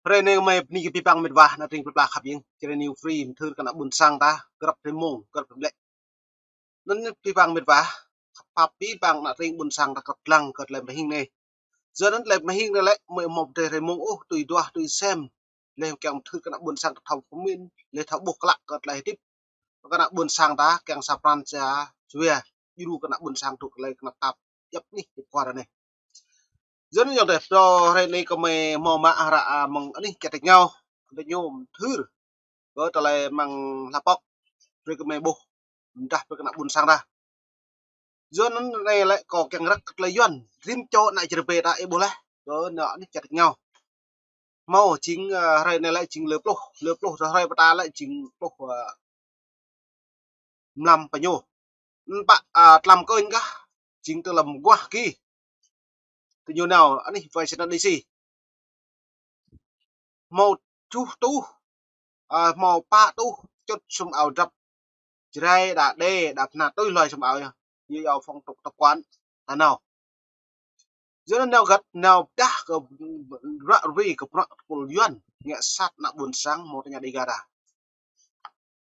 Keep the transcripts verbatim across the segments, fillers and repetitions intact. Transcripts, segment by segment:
Hrơi anai gơmơi bơni kơ abih bang met wa ană tring plơi pla khăp ing, Jrai New Free, mơthưr kơ ană ƀôn sang ta, grăp hrơi mông, grăp hrơi ƀlĕ. Anŭn abih bang met wa, khăp abih bang ană tring ƀôn sang ta kơt lăng kơ tơlơi mơhing anai. Yua anŭn tơlơi mơhing anai lĕ, gơmơi ƀu hmâo pơdơi hrơi mông ôh, tui duah, tui sem. Lĕ kiăng mơthưr kơ ană ƀôn sang ta thâo pơmĭn, lĕ thâo ƀuh klă kơ tơlơi hơdip kơ ană ƀôn sang ta, kiăng sa pran sa jua, djru kơ ană ƀôn sang tŭ tơlơi kơnăp tap, djăp anih, djăp kwar anai. Yua anŭn yơh dêh, pơ hrơi anai gơmơi hmâo mă hră, a, mơ̆ng anih čơtĕk ñu, tơ ñu mơthưr kơ tơlơi mơ̆ng hla pŏk, brơi gơmơi ƀuh, pơdah brơi kơ ană ƀôn sang ta. Yua anŭn anai lĕ kâo kiăng răk kơ tơlơi Yuan, rĭm čô ană Jrai ƀĕ ta ih ƀuh laih, kơ ană anih čơtĕk ñu. Hmâo jing, a, hrơi anai lĕ jing lơ pluh, lơ pluh, hrơi pơtah lĕ jing pluh, a, mlam pơ ñu. Anŭn pă, a, tlam kơnh kah, jing tơlơi mơguah ki. Tơ ñu nao anih Washington D C. Hmâo tơjuh tuh, a, hmâo pă tuh čŭt sum ao drăp. Jrai đa đe, đa pơnah tui hloi sum ao yơh. Ñu iâu phong tục tập quán ta nao. Yua anŭn nao găt, nao pơdah kơ bruă rui kơ bruă tơpul Yuan, ngă sat ană ƀôn sang Montagnard Dega ta.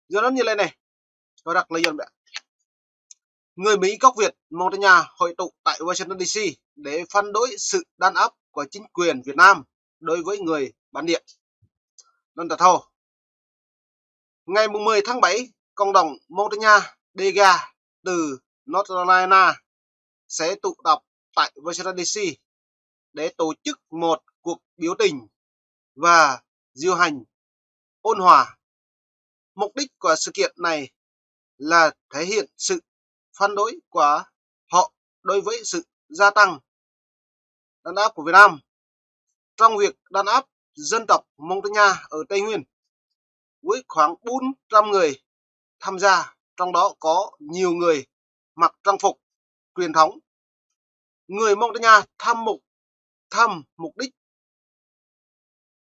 Yua anŭn ñu lĕ anai, kâo răk tơlơi Yuan ƀĕ. Người Mỹ gốc Việt Montagnard hội tụ tại Washington D C để phản đối sự đàn áp của chính quyền Việt Nam đối với người bản địa. Anŭn ta thâo. Ngày mười tháng bảy, cộng đồng Montagnard Dega từ North Carolina sẽ tụ tập tại Washington D C để tổ chức một cuộc biểu tình và di遊hành ôn hòa. Mục đích của sự kiện này là thể hiện sự phản đối của họ đối với sự gia tăng đàn áp của Việt Nam. Trong việc đàn áp dân tộc Montagnard ở Tây Nguyên, với khoảng bốn trăm người tham gia, trong đó có nhiều người mặc trang phục truyền thống. Người Montagnard tham mục, tham mục đích,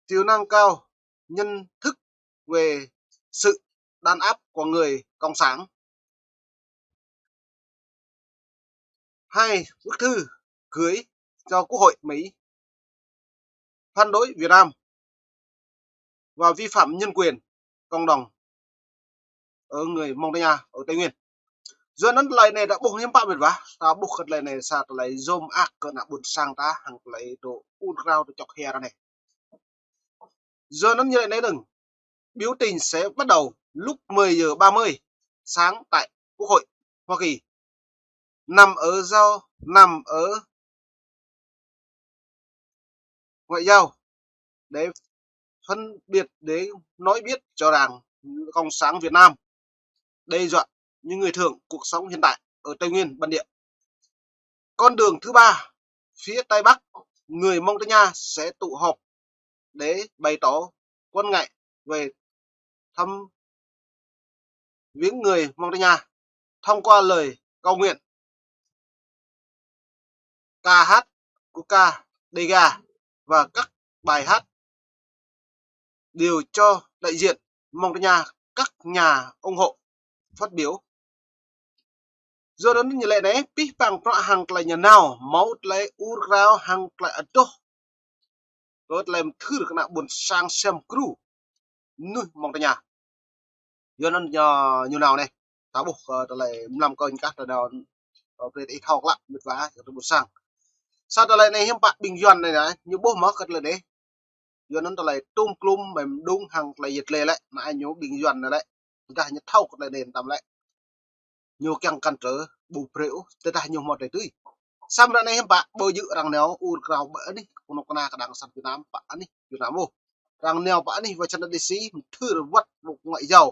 chiều nâng cao nhận thức về sự đàn áp của người Cộng sản. Hai, bức thư gửi cho Quốc hội Mỹ phản đối Việt Nam và vi phạm nhân quyền cộng đồng ở người Montagnard ở Tây Nguyên. Yua anŭn tơlơi anai ta ƀuh hiư̆m pă met wa, ta ƀuh kơ tơlơi anai sa tơlơi yôm mơak kơ ană ƀôn sang ta hăng tơlơi tŭ ur krao tŭ čŏk hia anai. Yua anŭn ñu lĕ anai dơ̆ng. Biểu tình sẽ bắt đầu lúc mười giờ ba mươi sáng tại Quốc hội Hoa Kỳ. Nằm ở giao, nằm ở ngoại giao để phân biệt, để nói biết cho rằng Cộng sản Việt Nam đe dọa những người thượng cuộc sống hiện tại ở Tây Nguyên bản địa. Con đường thứ ba, phía Tây Bắc, người Montagnard sẽ tụ họp để bày tỏ quan ngại về thăm viếng người Montagnard thông qua lời cầu nguyện, ca hát quốc ca Dega và các bài hát đều cho đại diện Montagnard, các nhà ủng hộ phát biểu. Yua anŭn ñu lĕ anai, abih bang prăk hăng tơlơi ñu nao, hmâo tơlơi ur krao hăng tơlơi adoh kơ tơlơi mơthưr kơ ană ƀôn sang sem kru mơnuih Montagnard. Yua anŭn ñu, ñu nao anai. Ta ƀuh kơ tơlơi mlam kơnh kah ta nao, ơ, brơi ih thâo klă met wa, kơ tơlơi ƀôn sang. Sa tơlơi anai hiư̆m pă ƀing Yuan anai, ñu ƀuh mơ̆ kơ tơlơi anai. Yua anŭn tơlơi tum klum mơ̆ng mơđung hăng tơlơi yet lĕ lĕ, anai ñu ƀing Yuan anai lĕ. Tơdah ñu thâo kơ tơlơi anai tăm lĕ, ñu kiăng cản trở ƀu brơi ôh, tơdah ñu hmâo tơlơi tui. Samơ̆ ră anai hiư̆m pă, ƀu djơ̆ arăng nao ur krao pơ anih kơnuk kơna kơđang sang Việt Nam, pơ anih Việt Nam ôh. Arăng nao pơ anih Washington D C, mơthưr wơ̆t Bộ Ngoại giao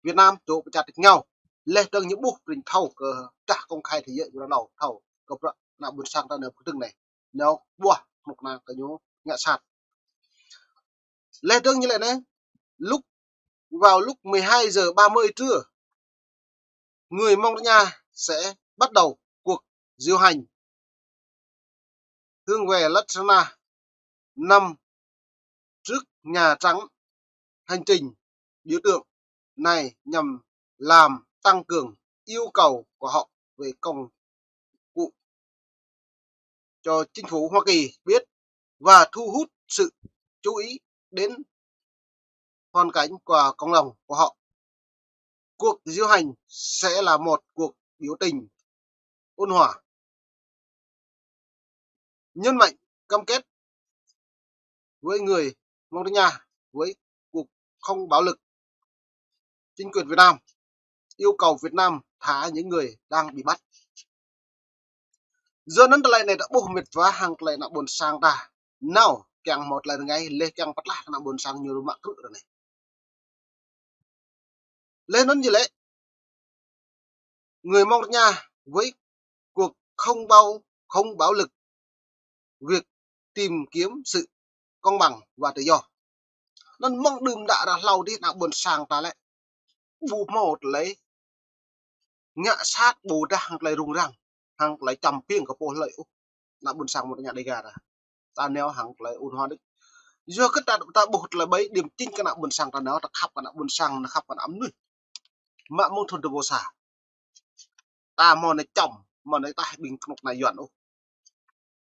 Việt Nam dŏ pơčah tĕk ñu. Laih dơ̆ng ñu ƀuh prin thâo kơ dah công khai thế giới, ƀu ră anai thâo kơ bruă ană ƀôn sang ta nao pơkơdơ̆ng anai. Nao ƀuah kơnuk kơna kơ ñu ngă sat. Laih dơ̆ng ñu lĕ anai, lúc, vào lúc mười hai giờ ba mươi trưa, người Montagnard sẽ bắt đầu cuộc diễu hành hướng về Las Vegas nằm trước Nhà Trắng. Hành trình biểu tượng này nhằm làm tăng cường yêu cầu của họ về công cụ cho chính phủ Hoa Kỳ biết và thu hút sự chú ý đến hoàn cảnh của cộng đồng của họ. Cuộc diễu hành sẽ là một cuộc biểu tình ôn hòa, nhấn mạnh cam kết với người Mông Tây Nha với cuộc không bạo lực. Chính quyền Việt Nam yêu cầu Việt Nam thả những người đang bị bắt. Yua anŭn tơlơi anai ta ƀuh mĕt wa hăng tơlơi ană ƀôn sang ta. Nao kiăng hmâo tơlơi rơngai, lĕ kiăng pơtlaih ană ƀôn sang ñu mă krư̆ ră anai. Lĕ anŭn yơh lĕ, người Mông Tây Nha với cuộc không bạo, không bạo lực, việc tìm kiếm sự công bằng và tự do. Anŭn mơ̆ng đưm đă ră hlâo dih ană ƀôn sang ta lĕ ƀu hmâo tơlơi ngă sat ƀôdah hăng tơlơi rŭng răng, hăng tơlơi čăm piêng kơ pô hlơi ôh. Ană ƀôn sang Mông Tây Nha Đêga ta, ta nao hăng tơlơi ôn hòa đôč. Yua kơ ta, ta ƀuh tơlơi ƀai, điểm chính kơ ană ƀôn sang ta nao, ta khăp kơ ană ƀôn sang, ta khăp kơ ană mơnuih. Mă mơ̆ng thun dua ƀâo sa ta hmâo anai čăm, hmâo anai taih ƀing kơnuk kơna Yuan ôh.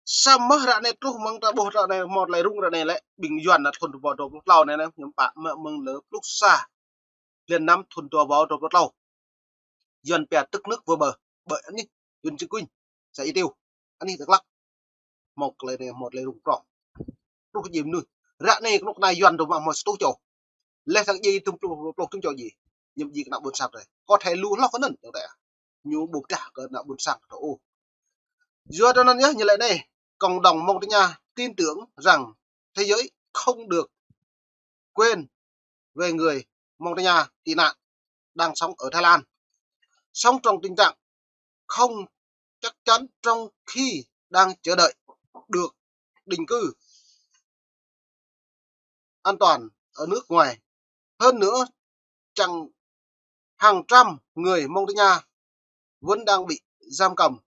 Samơ̆ ră anai truh mơ̆ng ta ƀuh ră anai hmâo tơlơi rŭng ră anai lĕ, ƀing Yuan anai thun dua ƀâo dua pluh klâo anai, anai, hiư̆m pă mă mơ̆ng lơ pluh sa blan năm thun dua ƀâo dua pluh klâo. Yuan pia tức nước vỡ bờ, ƀơi anih huyện Chư Kuin, xã Y Tiêu, anih Dak Lak. Hmâo tơlơi anai, hmâo tơlơi rŭng prŏng. Truh jing mơnuih. Ră anai kơnuk kơna Yuan dŏ mă hmâo sa rơtuh čô. Lĕ sang jing tơm pluh, pluh tơm čô jing. Ñu jing kơ ană ƀôn sang ta. Có thể lu hloh kơ anŭn, dŏng tĕ. Ñu ƀu pơdah kơ ană ƀôn sang ta ôh. Yua anŭn yơh, ñu lĕ anai, cộng đồng Mông Tây Nha tin tưởng rằng thế giới không được quên về người Mông Tây Nha tị nạn đang sống ở Thái Lan, sống trong tình trạng không chắc chắn trong khi đang chờ đợi được định cư an toàn ở nước ngoài. Hơn nữa, chẳng hàng trăm người Mông Tây Nha vẫn đang bị giam cầm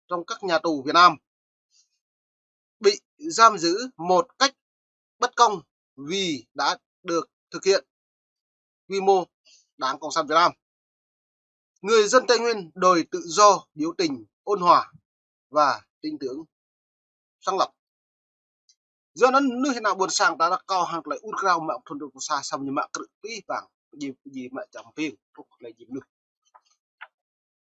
trong các nhà tù Việt Nam, bị giam giữ một cách bất công vì đã được thực hiện quy mô Đảng Cộng sản Việt Nam. Người dân Tây Nguyên đòi tự do biểu tình ôn hòa và tin tưởng sáng lọc. Yua anŭn mơnuih ană ƀôn sang ta ră kâo hăng tơlơi ur krao mă thun dua ƀâo sa samơ̆ ñu mă krư̆ pih pang, jing, jing mă čăm piêng, ƀuh tơlơi jing mơnuih.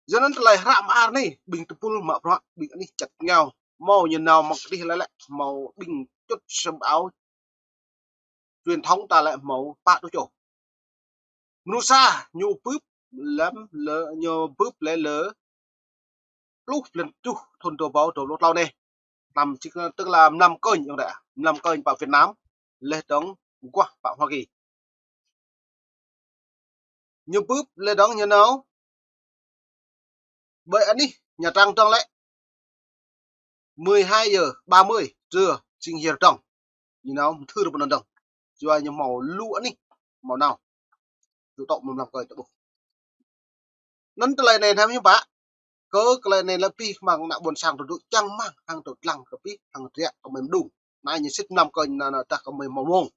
Yua anŭn tơlơi hră mơar anai, ƀing tơpul mă bruă, ƀing anih čăt rơngiao, hmâo ñu nao mă kơdih lĕ lĕ, hmâo ƀing čŭt sơm ao truyền thống ta lĕ hmâo pă rơtuh čô. Mơnuih sa ñu bưp lăm lơ, ñu bưp lĕ lơ pluh blan tơjuh thun dua ƀâo dua pluh klâo anai. Năm, tức là mlam kơnh, dŏng tĕ, mlam kơnh pơ Việt Nam, leh dŏng guah pơ Hoa Kỳ. Ñu bưp leh dŏng ñu nao ƀơi anih Nha Trang dŏng lĕ mười hai giờ ba mươi trưa, jing hiăr dŏng. Ñu nao mơthưr pơ anŭn dŏng. Yua ñu hmâo lu anih hmâo nao. Tŭ tŏ mlam kơnh ta ƀuh. Anŭn tơlơi anai hiư̆m pă, kơ tơlơi anai lĕ pih mơ̆ng ană ƀôn sang ta dŏ čang rơmang hăng dŏ lăng kơ pih hăng rơngiă kơ mơi mơđung. Anai ñu sĭt mlam kơnh anai, anai dah kơ mơi hmâo mông.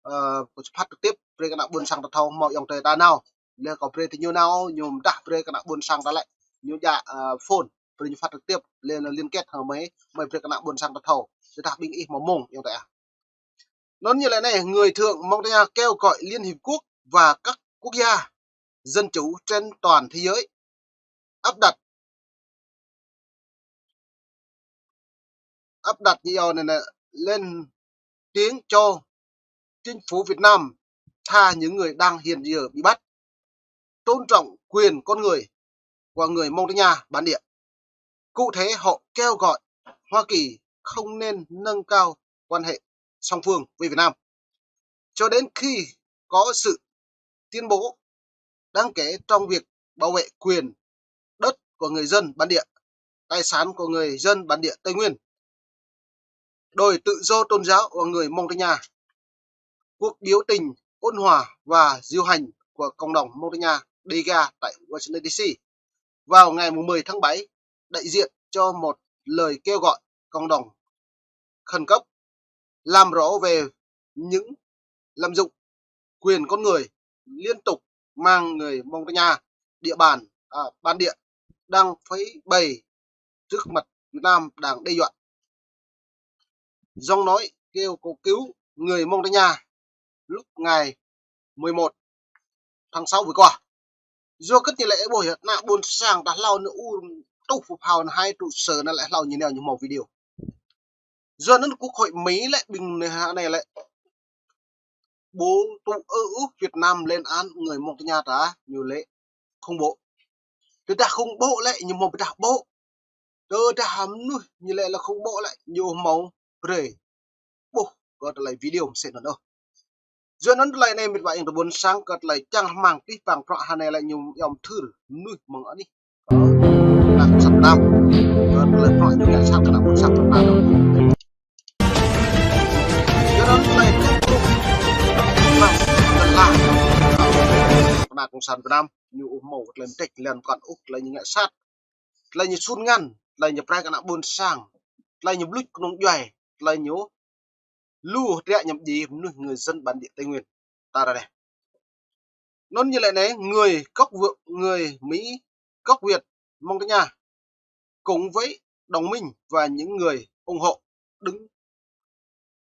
Ơ, kâo phát trực tiếp brơi kơ ană ƀôn sang ta thâo, hmâo ayŏng adơi ta nao. Leh kâo brơi tơ ñu nao, ñu mơdah brơi kơ ană ƀôn sang ta lĕ. Ñu djă, ơ, phone, brơi ñu phát trực tiếp, leh anŭn liên kết hăng mơi, mơi brơi kơ ană ƀôn sang ta thâo. Tơdah ƀing ih hmâo mông, ayŏng adơi ah. Anŭn ñu lĕ anai, người Thượng Mông Tây Nha kêu gọi Liên Hiệp Quốc và các quốc gia dân chủ trên toàn thế giới áp đặt, áp đặt như yêu này nè, lên tiếng cho chính phủ Việt Nam tha những người đang hiện giờ bị bắt, tôn trọng quyền con người của người Mông Tây Nha bản địa. Cụ thể, họ kêu gọi Hoa Kỳ không nên nâng cao quan hệ song phương với Việt Nam cho đến khi có sự tiến bộ đáng kể trong việc bảo vệ quyền đất của người dân bản địa, tài sản của người dân bản địa Tây Nguyên, đòi tự do tôn giáo của người Mông Tây Nha. Cuộc biểu tình ôn hòa và diễu hành của cộng đồng Mông Tây Nha Đêga tại Washington D C vào ngày mười tháng bảy, đại diện cho một lời kêu gọi cộng đồng khẩn cấp làm rõ về những lạm dụng quyền con người liên tục mang người Mông Tây Nha địa bàn, à, bản địa đang phơi bày trước mặt Việt Nam đang đe dọa. Giọng nói kêu cầu cứu người Mông Tây Nha lúc ngày mười một tháng sáu vừa qua. Yua kơ ñu lĕ ƀuh yơh, ană ƀôn sang ta hlâo ñu ur tuh phŭ phao ñu hai trụ sở ñu lĕ hlâo ñu nao ñu hmâo video. Yua anŭn quốc hội Mỹ lĕ ƀing anai lĕ ƀu tŭ ư ôh Việt Nam lên án người Mông Tây Nha ta, ñu lĕ khủng bố. Tơdah khủng bố lĕ ñu hmâo pơdah ƀô̆. Tơdah mơnuih ñu lĕ là khủng bố lĕ ñu hmâo brơi ƀuh kơ tơlơi video mơsĕ anŭn ôh. Yua anŭn tơlơi anai mĕt wa ing tơ ƀôn sang kơ tơlơi čang hmang pih pang prŏ hơnai lĕ ñu yom thur mơnuih mơ̆ng anih. Kơ ană ƀôn sang Việt Nam. Kơ tơlơi prŏ ñu ngă sat kơ ană ƀôn sang Việt Nam. Yua anŭn tơlơi kơ prŏ. Kơ ană ƀôn sang Việt Nam ñu ƀu hmâo tơlơi mơdĕč lĕ kăn ôh tơlơi ñu ngă sat. Tơlơi ñu sun ngăn, tơlơi ñu prai kơ ană ƀôn sang, tơlơi ñu blŭč kơnung djuai, tơlơi ñu lu hơdră ñu djai mơnuih người dân bản địa Tây Nguyên. Ta ră anai. Anŭn ñu lĕ anai, người gốc Việt, người Mỹ gốc Việt Mông Tây Nha cùng với đồng minh và những người ủng hộ đứng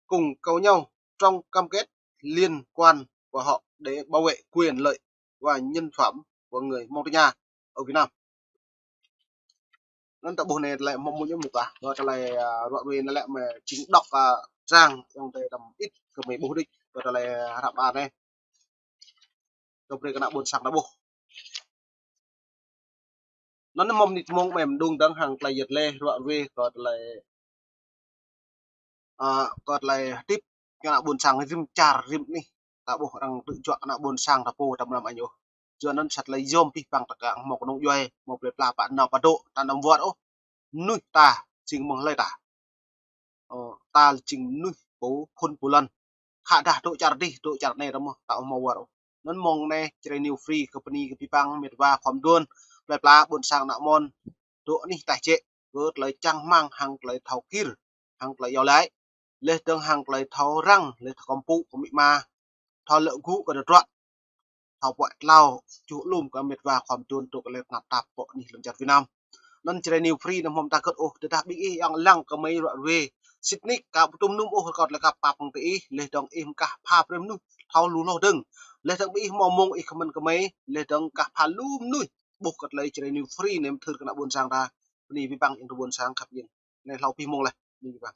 cùng cầu nhau trong cam kết liên quan của họ để bảo vệ quyền lợi và nhân phẩm của người Mông Tây Nha ở Việt Nam. Anŭn ta ƀuh anai tơlơi mơ̆ mơ̆ ñu mơ̆ ta. Kơ tơlơi, a, ruă ruê anai lĕ mơ̆ chính đọc, a, trang yang tơ tăm ít kơ mơ̆ ƀuh đĭ. Kơ tơlơi, a, hrăp anai. Kơ brơi kơ ană ƀôn sang ta ƀuh. Anŭn mơ̆ mơnit mông mơ̆ mơ̆ng dơ̆ng hăng tơlơi yơh lĕ ruă ruê kơ tơlơi, a, kơ tơlơi hơdip kơ ană ƀôn sang rĭm čar rĭm anih. Ta ƀuh arăng tŭ juă ană ƀôn sang ta pô ta mơnam añ ôh. Yua anŭn sat tơlơi yom pih pang ta kăng hmâo kơnung djuai, hmâo plơi pla pă nao pă dŏ, ta anăm wơr ôh. Mơnuih ta jing mơ̆ng hlơi ta. Ơ, ta jing mơnuih pô phŭn pô lăn. Khă dah dŏ čar dih, dŏ čar anai ta mơ̆, ta ƀu hmâo wơr ôh. Anŭn mông anai, Jrai New Free, kơ bơni kơ pih pang, mĕt wa khua mơduôn, plơi pla, ƀôn sang ană mơ̆n, dŏ anih taih jĕ, kơ tơlơi čang hmang hăng tơlơi thâo kir, hăng tơlơi iâu laĭ, laih dơ̆ng hăng tơlơi thâo răng, laih thâo kơmpŭ kơ amĭ ama, thâo lăi gŭ kơ tơdruă, thâo puăi tlao, čuh lum kơ mĕt wa khua mơduôn dŏ kơ lĕ tơnap tap pơ anih lŏn čar Việt Nam. Anŭn Jrai New Free anăm hmâo mơta gơ̆t ôh, tơdah ƀing ih yang lăng kơ mơi ruă ruê. Sĭt nik ka ƀu tŭm nŭm ôh rơkâo tơlơi ka pap hăng tơ ih, laih dơ̆ng ih mơkah pha brơi mơnuih thâo lu hloh dơ̆ng. Laih dơ̆ng ƀing ih hmâo mông ih kơmăn kơ mơi, laih dơ̆ng kah pha lu mơnuih ƀuh kơ tơlơi Jrai New Free anai mơthưr kơ ană ƀôn sang ta. Bơni pih pang ing tơ ƀôn sang khăp ing. Anai hlâo pih mông laih. Bơni pih pang.